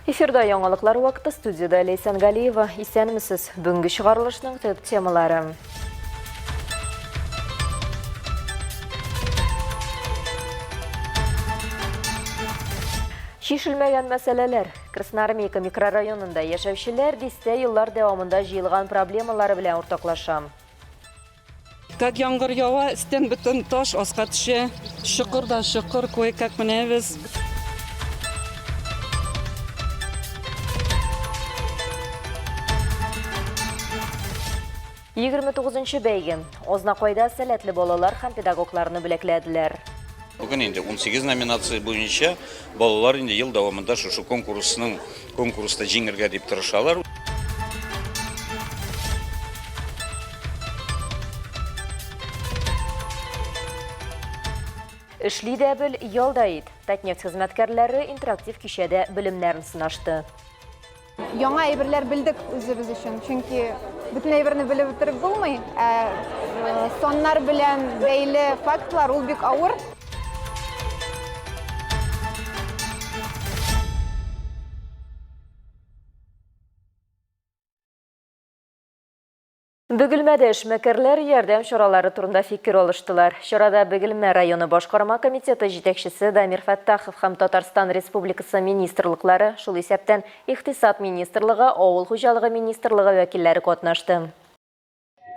Эфирда яңалыклар вакыты студияда Ләйсән Галиева. Исәнмесез. Бүгенге чыгарылышның төп темалары. Чишелмәгән мәсьәләләр. Красноармейка микрорайонында яшәүчеләр дистә еллар дәвамында җыелган проблемалары белән уртаклаша. Как яңгыр ява, өстән бөтен таш аска төшә. Чокыр да чокыр, кое-как менәбез. 29 бәйге. Азнакайда сәләтле балалар һәм педагогларны бүләкләделәр. Бүген инде 18 номинация буенча балалар инде ел дәвамында шушы конкурсның конкурста җиңергә дип тырышалар. Эшли дә бел, ял да ит. Татнефть хезмәткәрләре интерактив кичәдә белемнәрен сынашты. Яңа әйберләр белдек үзебез өчен, чөнки бөтен әйберне белеп бетереп булмый, ә э, саннар белән бәйле фактлар ул бик авыр. Бөгелмәдә эшмәкәрләр ярдәм чаралары турында фикер алыштылар. Чарада Бөгелмә районы башкарма комитеты җитәкчесе Дамир Фәттахов һәм Татарстан Республикасы министрлыклары, шул исәптән Икътисад министрлыгы, Авыл хуҗалыгы министрлыгы вәкилләре катнашты.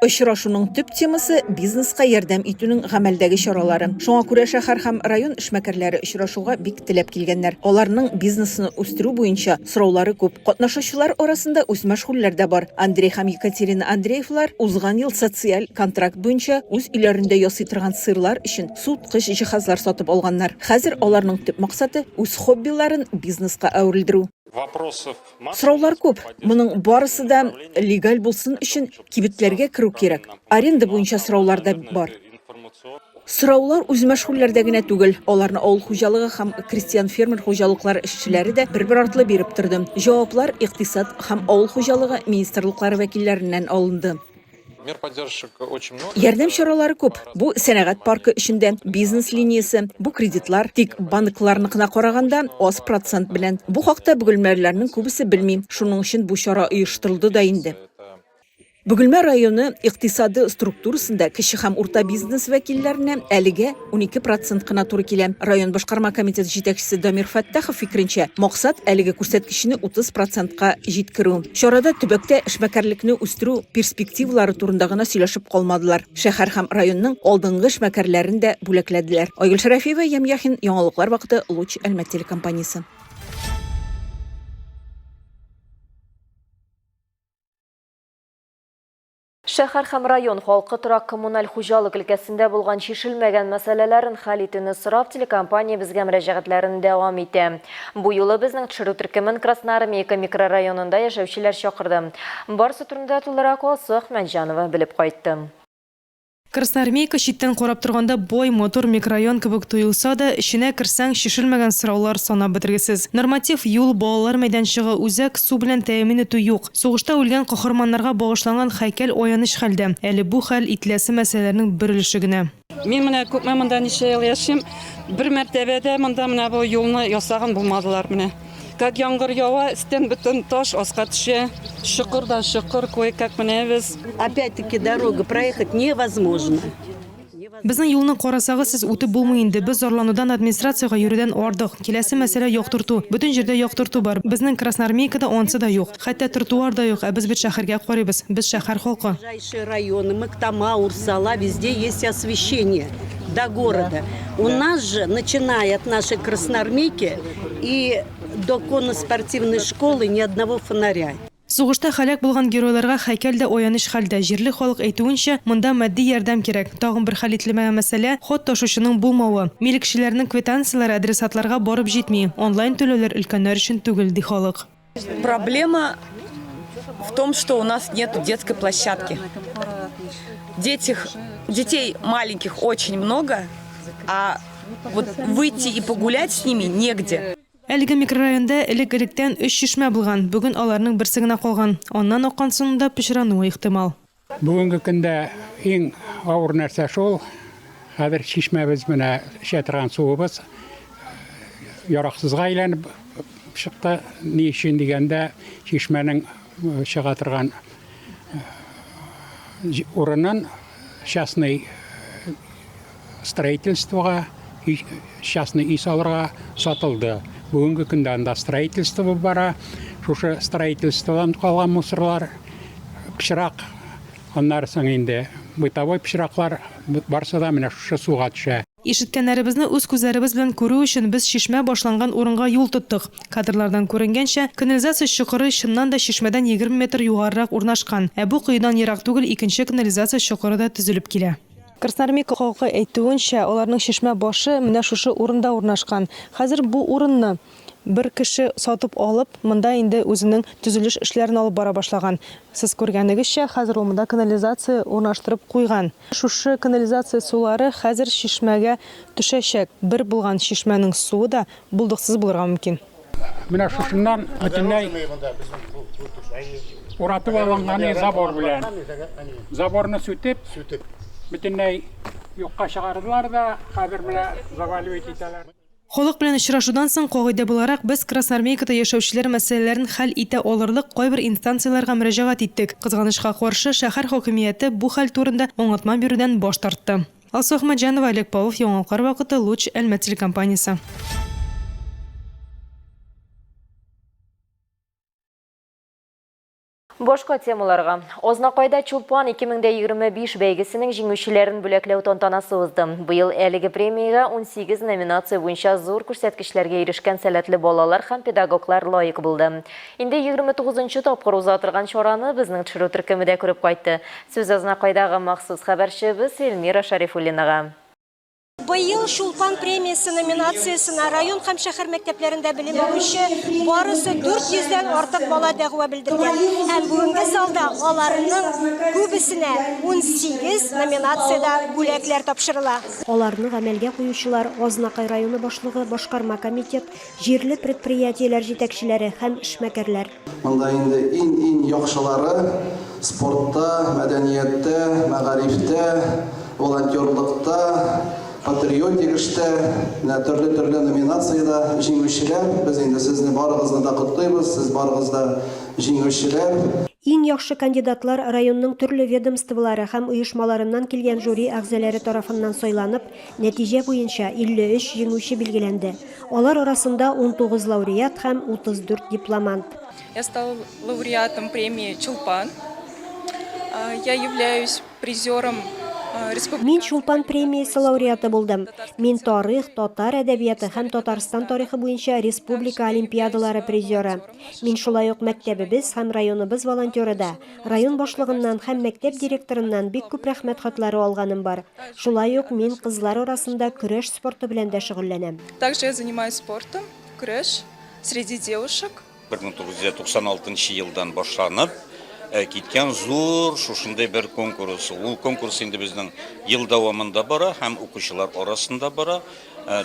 Очрашуның төп темасы, бизнеска ярдәм итүнең гамәлдәге чаралары. Шуңа күрә шәһәр һәм район эшмәкәрләре очрашуга бик теләп килгәннәр. Аларның бизнесны үстерү буенча сораулары күп. Катнашучылар арасында үзмәшгульләр дә бар. Андрей һәм Екатерина Андреевлар узган ел социаль контракт буенча үз өйләрендә ясый торган сырлар өчен суыткыч җиһазлар сатып алганнар. Хәзер аларның төп максаты, үз хоббиларын бизнеска әверелдерү. Сораулар күп. Моның барысы да легаль булсын өчен кибетләргә керү кирәк. Аренда буенча сораулар да бар. Сораулар үзмәшгульләрдә генә түгел, аларны авыл хуҗалыгы һәм крестьян-фермер хуҗалыклары эшчеләре дә бер-бер артлы биреп торды. Җаваплар икътисад һәм авыл хуҗалыгы министрлыклары вәкилләреннән алынды. Ярдәм чаралары күп. Бу сәнәгать паркы өчен дә, бизнес линиясе, бу кредитлар, тик банкларныкына караганда аз процент белән. Бу хакта бөгелмәлеләрнең күбесе белми, шуның өчен бу чара оештырылды да инде. Бөгелмә районы икътисады структурасында кече һәм урта бизнес вәкилләренә әлегә 12 процент кына туры килә. Район башкарма комитеты җитәкчесе Дамир Фәттахов фикеренчә, максат әлеге күрсәткечне 30 процентка җиткерү. Чарада төбәктә эшмәкәрлекне үстерү перспективалары турында гына сөйләшеп калмадылар. Шәһәр һәм районның алдынгы эшмәкәрләрен дә бүләкләделәр. Айгөл Шәрәфиева, Ям Яхин, Яңалыклар вакыты, Луч, Әлмәт телекомпаниясе. Шәһәр һәм район халкы торак-коммуналь хуҗалык өлкәсендә булган чишелмәгән мәсьәләләрен хәл итүне сорап телекомпаниябезгә мөрәҗәгатьләрен дәвам итә. Бу юлы безнең төшерү төркемен Красноармейка микрорайонында яшәүчеләр чакырды. Барысы турында тулырак Алсу Әхмәтҗанова белеп кайтты. Красноармейка читтән карап торганда бай, матур микрорайон кебек тоелса да, эченә керсәң, чишелмәгән сораулар санап бетергесез. Норматив юл, балалар мәйданчыгы, үзәк су белән тәэмин итү юк. Сугышта үлгән каһарманнарга багышланган һәйкәл аяныч хәлдә. Әле бу хәл ителәсе мәсьәләләрнең бер өлеше генә. Мин менә күпме монда ничә ел яшим, бер мәртәбә дә монда менә бу юлны ясаган булмадылар менә. Как яңгыр ява, өстән бөтен таш аска төшә. Чокыр да чокыр, кое-как менәбез. Опять-таки дорога проехать невозможно. Безнең юлны карасагыз, сез үтеп булмый инде. Без зарланудан, администрациягә йөрүдән ардык. Киләсе мәсьәлә, яктырту. Бөтен җирдә яктырту бар. Безнең Красноармейкада ансы да юк. Хәтта тротуар да юк, ә без бит шәһәргә карыйбыз. Без шәһәр халкы. Ближайшие районы, Мактама, Урсала, везде есть освещение до города. У нас же, начиная от нашей Красноармейки и до конно-спортивной школы, ни одного фонаря. Сугышта һәлак булган геройларга һәйкәл дә аяныч хәлдә. Җирле халык әйтүенчә, монда матди ярдәм кирәк. Тагын бер хәл ителмәгән мәсьәлә, хат ташучының булмавы. Милекчеләрнең квитанцияләре адресатларга барып җитми. Онлайн түләүләр өлкәннәр өчен түгел, ди халык. Проблема в том, что у нас нет детской площадки. Детих, детей маленьких очень много, а вот выйти и погулять с ними негде. Әлеге микрорайонда элек-электән өч чишмә булган. Бүген аларның берсе генә калган. Аннан аккан суның да пычрануы ихтимал. Бүгенге көндә иң авыр нәрсә шул, хәзер чишмәбез менә эчә торган суыбыз яраксызга әйләнеп чыкты. Ни өчен дигәндә, чишмәнең чыга торган урынын частный строительствога, частный өй салырга сатылды. Бүгенге көндә анда строительство бара. Шушы строительстводан калган мусорлар, пычрак, аннары соң инде бытовой пычраклар барсы да менә шушы суга төшә. Ишеткәннәребезне үз күзләребез белән күрү өчен без чишмә башланган урынга юл тоттык. Кадрлардан күренгәнчә, канализация чокыры чыннан да чишмәдән 20 метр югарырак урнашкан. Ә бу коедан ерак түгел икенче канализация чокыры да төзелеп килә. Красноармейка халкы әйтүенчә, аларның чишмә башы менә шушы урында урнашкан. Хәзер бу урынны бер кеше сатып алып, монда инде үзенең төзелеш эшләрен алып бара башлаган. Сез күргәнегезчә, хәзер ул монда канализация урнаштырып куйган. Шушы канализация сулары хәзер чишмәгә төшәчәк. Бер булган чишмәнең суы да булдыксыз булырга мөмкин. Менә шушыннан бөтенләй уратып алынган забор белән. Заборны сүтеп, бөтенләй юкка чыгардылар да, хәзер менә заваливать итәләр. Халык белән очрашудан соң, кагыйдә буларак, без Красноармейкада яшәүчеләр мәсьәләләрен хәл итә алырлык кайбер инстанцияләргә мөрәҗәгать иттек. Кызганычка каршы, шәһәр хакимияте бу хәл турында аңлатма бирүдән баш тартты. Алсу Әхмәтҗанова, Олег Павлов, Яңалыклар вакыты, Луч, Әлмәт телекомпаниясе. Башка темаларга. Азнакайда Чулпан 2025 бәйгесенең җиңүчеләрен бүләкләү тантанасы узды. Быел әлеге премиягә 18 номинация буенча зур күрсәткечләргә ирешкән сәләтле балалар һәм педагоглар лаек булды. Инде 29 нчы тапкыр уза торган чараны безнең төшерү төркеме дә күреп кайтты. Сүз Азнакайдагы махсус хәбәрчебез Эльмира Шәрифуллинага. Быел Чулпан премиясе номинациясенә район һәм шәһәр мәктәпләрендә белем алучы барысы 400 дән артык бала дәгъва белдергән. Һәм бүгенге залда аларның күбесенә 18 номинациядә бүләкләр тапшырыла. Аларны гамәлгә куючылар, Азнакай районы башлыгы, башкарма комитет, җирле предприятиеләр җитәкчеләре һәм эшмәкәрләр. Монда инде иң-иң яхшылары спортта, мәдәнияттә, мәгарифтә, волонтерлыкта, патриотик эштә, менә төрле-төрле номинациядә җиңүчеләр. Без инде сезне барыгызны да котлыйбыз, сез барыгыз да җиңүчеләр. Иң яхшы кандидатлар районның төрле ведомстволары һәм оешмаларыннан килгән жюри әгъзаләре тарафыннан сайланып, Нәтиҗә буенча 53 җиңүче билгеләнде. Алар арасында 19 лауреат һәм 34 дипломант. Я стала лауреатом премии Чулпан. Я являюсь призером Мин Чулпан премиясе лауреаты булдым. Мин тарих, татар әдәбияты һәм Татарстан тарихы буенча республика олимпиадалары призеры. Мин шулай ук мәктәбебез һәм районыбыз волонтеры да. Район башлыгыннан һәм мәктәп директорыннан бик күп рәхмәт хатлары алганым бар. Шулай ук мин кызлар арасында көрәш спорты белән дә шөгыльләнәм. Также я занимаюсь спортом, көрәш среди девушек. 1996 елдан башланып киткән зур шушындый бер конкурс. Ул конкурс инде безнең ел дәвамында бара һәм укучылар арасында бара.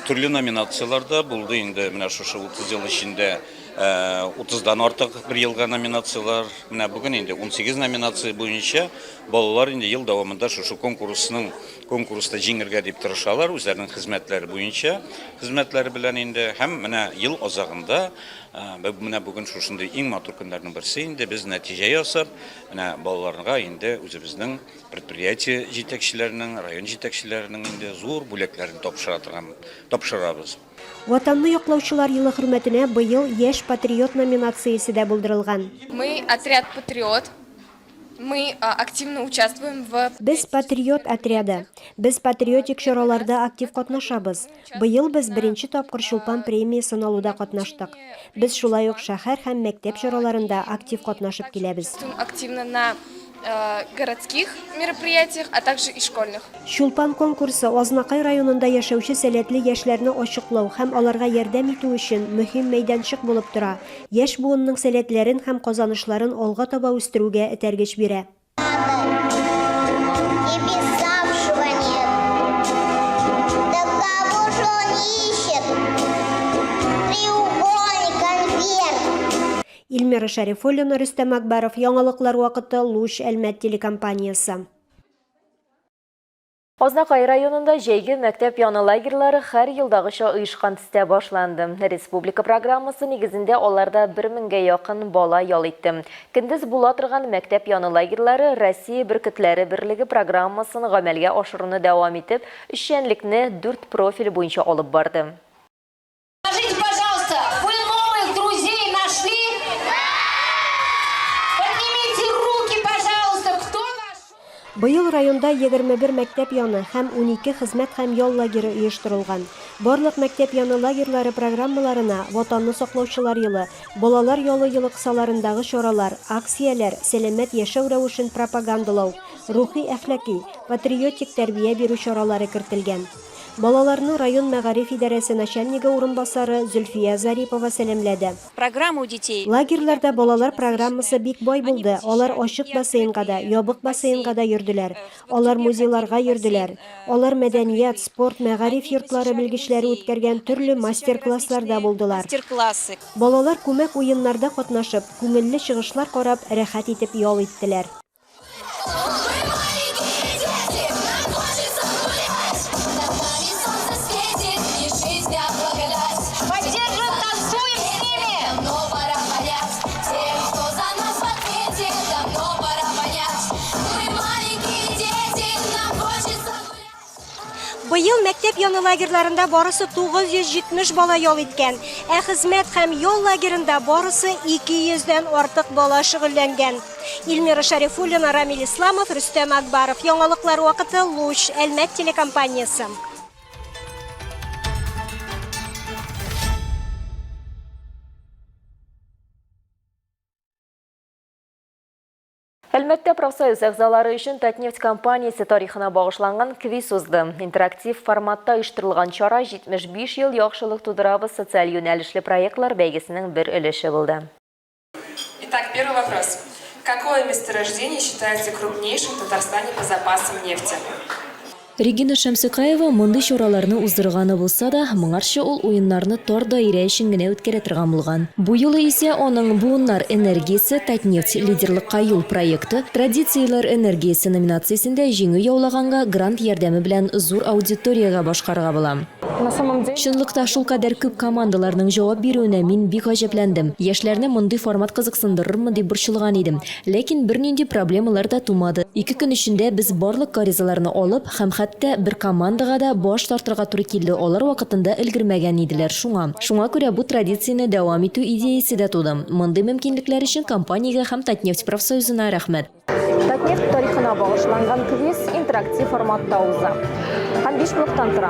Төрле номинацияләрдә булды инде менә шушы 30 ел эчендә 30-дан артык бер елга номинацияләр. Менә бүген инде 18 номинация буенча Балалар инде ел дәвамында шушы конкурсның конкурста җиңергә дип тырышалар, үзләренең хезмәтләре буенча, хезмәтләре белән инде. Һәм менә ел азагында, менә бүген шушындый иң матур көннәрнең берсе инде, без нәтиҗә ясап, менә балаларга инде үзебезнең предприятие җитәкчеләренең, район җитәкчеләренең инде зур бүләкләрен тапшыра торган, тапшырабыз. Ватанны яклаучылар елы хөрмәтенә быел Яшь патриот номинациясе дә булдырылган. Мы отряд Патриот. Мы активно участвуем в Без Патриот отряды. Без патриотик чараларда актив катнашабыз. Быел без беренче тапкыр Чулпан премиясен алуда катнаштык. Без шулай ук шәһәр һәм мәктәп чараларында актив катнашып киләбез. Активно на городских мероприятиях, а также и школьных. Чулпан конкурсы Азнакай районында яшәүче сәләтле яшьләрне ачыклау һәм аларга ярдәм итү өчен мөһим мәйданчык булып тора, яшь буынның сәләтләрен һәм казанышларын алга таба үстерүгә этәргеч бирә. Илмира Шәрифуллина, Рөстәм Акбаров, Яңалыклар вакыты, Луч, Әлмәт телекомпаниясе. Азнакай районында җәйге мәктәп яны лагерьлары һәр елдагыча оешкан төстә башланды. Республика программасы нигезендә аларда бер меңгә якын бала ял итте. Көндез була торган мәктәп яны лагерьлары Россия бөркетләре берлеге программасын гамәлгә ашыруны дәвам итеп, эшчәнлекне дүрт профиль буенча алып барды. Скажите, пожалуйста, вы новых друзей нашли? Поднимите руки, пожалуйста, кто нашел? Быел районда 21 мәктәп яны һәм 12 хезмәт һәм ял лагере оештырылган. Барлык мәктәп яны лагерьлары программаларына Ватанны саклаучылар елы, Балалар ялы елы кысаларындагы чаралар, акцияләр, сәламәт яшәү рәвешен пропагандалау, рухи-әхлакый, патриотик тәрбия бирү чаралары кертелгән. Балаларны район мәгариф идарәсе начальнигы урынбасары Зөлфия Зарипова сәламләде. Программа у детей. Лагерьларда балалар программасы бик бай булды, алар ачык бассейнга да, ябык бассейнга да йөрделәр, алар музейларга йөрделәр, алар мәдәният, спорт, мәгариф йортлары белгечләре үткәргән төрле мастер-классларда булдылар. Мастер-классы. Балалар күмәк уеннарда катнашып, күңелле чыгышлар карап, рәхәт итеп ял иттеләр. Быел мәктәп яны лагерьларында барысы 970 бала ял иткән, ә хезмәт һәм ял лагерында барысы 200 дән артык бала шөгыльләнгән. Илмира Шәрифуллина, Рамил Исламов, Рөстәм Акбаров. Яңалыклар вакыты, Луч, Әлмәт телекомпаниясе. Әлмәттә профсоюз әгъзалары өчен Татнефть компаниясе тарихына багышланган квиз узды. Интерактив форматта оештырылган чара 75 ел яхшылык тудырабыз социаль юнәлешле проектлар бәйгесенең бер өлеше булды. Итак, первый вопрос. Какое месторождение считается крупнейшим в Татарстане по запасам нефти? Регина Шәмсекаева мондый чараларны уздырганы булса да, моңарчы ул уеннарны тар даирә өчен генә үткәрә торган булган. Бу юлы исә аның Буыннар энергиясе, Татнефть, лидерлыкка юл проекты Традицияләр энергиясе номинациясендә җиңү яулаганга грант ярдәме белән зур аудиториягә башкарырга була. Чынлыкта, шулкадәр күп командаларның җавап бирүенә мин бик гаҗәпләндем. Яшьләрне мондый формат кызыксындырырмы дип борчылган идем. Ләкин бернинди проблемалар да тумады. Ике көн эчендә без барлык гаризаларны алып, һәм хәтта бер командага да баш тартырга туры килде, алар вакытында өлгермәгән иделәр, шуңа. Шуңа күрә бу традицияне дәвам итү идеясе дә туды. Мондый мөмкинлекләр өчен компаниягә һәм Татнефть профсоюзына рәхмәт. Татнефть тарихына багышланган квиз интерактив форматта уза һәм биш блоктан тора.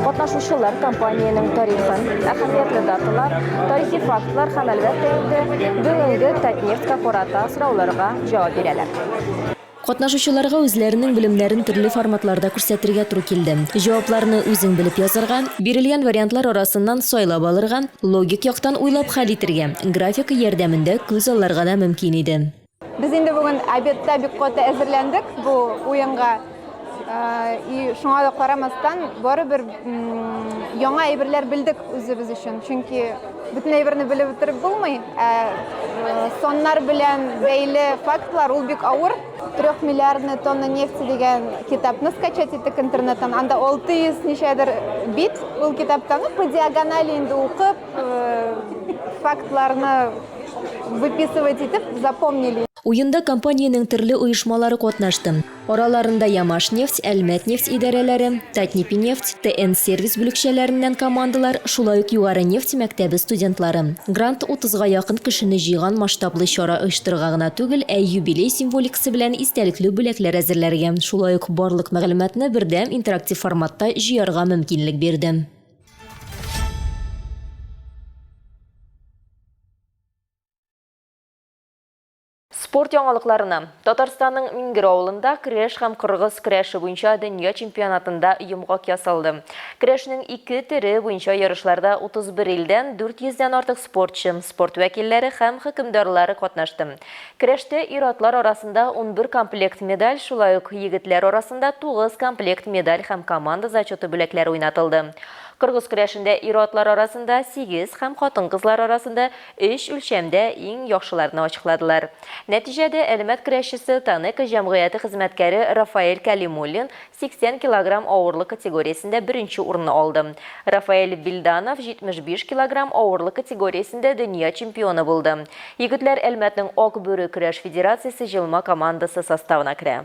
Катнашучылар компаниянең тарихын, әһәмиятле даталар, тарихи фактлар һәм, әлбәттә инде, бүгенге Татнефтькә карата сорауларга җавап бирәләр. Катнашучыларга үзләренең белемнәрен төрле форматларда күрсәтергә туры килде. Җавапларны үзең белеп язарга, бирелгән вариантлар арасыннан сайлап алырга, логик яктан уйлап хәл итергә, графика ярдәмендә күз алларга да мөмкин иде. Без инде бүген обедта бик каты әзерләндек бу уенга. И шуңа да карамастан, барыбер яңа әйберләр белдек үзебез өчен. Чөнки бөтен әйберне белеп бетереп булмый. Ә саннар белән бәйле фактлар ул бик авыр. Трехмиллиардная тонна нефти дигән китапны скачать иттек интернеттан. Анда 600 ничәдер бит ул китапта. Ну, по диагонали инде укып, фактларны выписывать итеп запомнили. Уенда компаниянең төрле оешмалары катнашты. Араларында Ямашнефть, Әлмәтнефть идарәләре, Татнепинефть, ТН-сервис бүлекчәләреннән командалар, шулай ук Югары нефть мәктәбе студентлары. Грант утызга якын кешене җыйган масштаблы чара оештырырга гына түгел, ә юбилей символикасы белән истәлекле бүләкләр әзерләргә, шулай ук барлык мәгълүматны бердәм интерактив форматта җыярга мөмкинлек бирде. Спорт яңалыкларына. Татарстанның Мингер авылында көрәш һәм кыргыз көрәше буенча дөнья чемпионатында йомгак ясалды. Көрәшнең ике төре буенча ярышларда 31 илдән 400 дән артык спортчы, спорт вәкилләре һәм хөкемдарлары катнашты. Көрәштә ир-атлар арасында 11 комплект медаль, шулай ук егетләр арасында 9 комплект медаль һәм команда зачеты бүләкләре уйнатылды. Кыргыз көрәшендә ир-атлар арасында сигез һәм хатын-кызлар арасында өч үлчәмдә иң яхшыларны ачыкладылар. Нәтиҗәдә, Әлмәт көрәшчесе, Танеко җәмгыяте хезмәткәре Рафаэль Кәлимуллин 80 килограмм авырлык категориясендә беренче урынны алды. Рафаэль Вилданов 75 килограмм авырлык категориясендә дөнья чемпионы булды. Егетләр Әлмәтнең Ак бүре көрәш федерациясе җыелма командасы составына керә.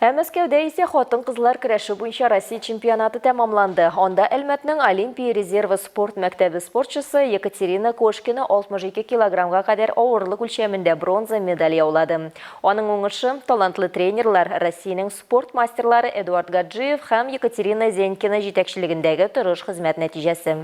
Ә Мәскәүдә исә хатын-кызлар көрәше буенча Россия чемпионаты тәмамланды. Анда Әлмәтнең Олимпия резервы спорт мәктәбе спортчысы Екатерина Кошкина 62 килограммга кадәр авырлык үлчәмендә бронза медаль яулады. Аның уңышы, талантлы тренерлар, Россиянең спорт мастерлары Эдуард Гаджиев һәм Екатерина Зенькина җитәкчелегендәге тырыш хезмәт нәтиҗәсе.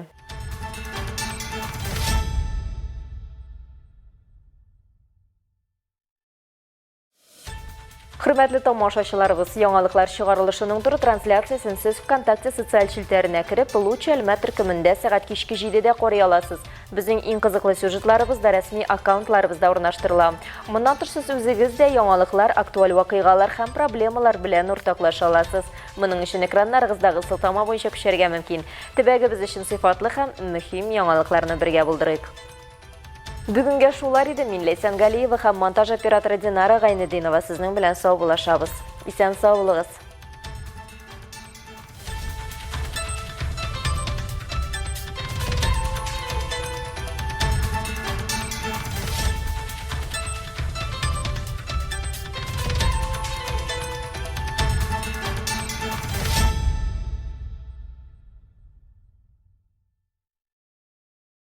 Хөрмәтле тамашачыларыбыз, яңалыклар чыгарылышының туры трансляциясен сез ВКонтакте социаль челтәренә кереп, Луч Әлмәт төркемендә сәгать кичке 7-дә карый аласыз. Безнең иң кызыклы сюжетларыбыз да рәсми аккаунтларыбызда урнаштырыла. Моннан тыш сез үзегез дә яңалыклар, актуаль вакыйгалар һәм проблемалар белән уртаклаша аласыз. Моның өчен экраннарыгыздагы сылтама буенча күчәргә мөмкин. Төбәгебез өчен сыйфатлы һәм мөһим яңалыкларны бергә булдырыйк. Бүгенгә шулар иде. Мин Ләйсән Галиева һәм монтаж операторы Динара Гайнетдинова сезнең белән саубуллашабыз. Исән-сау булыгыз.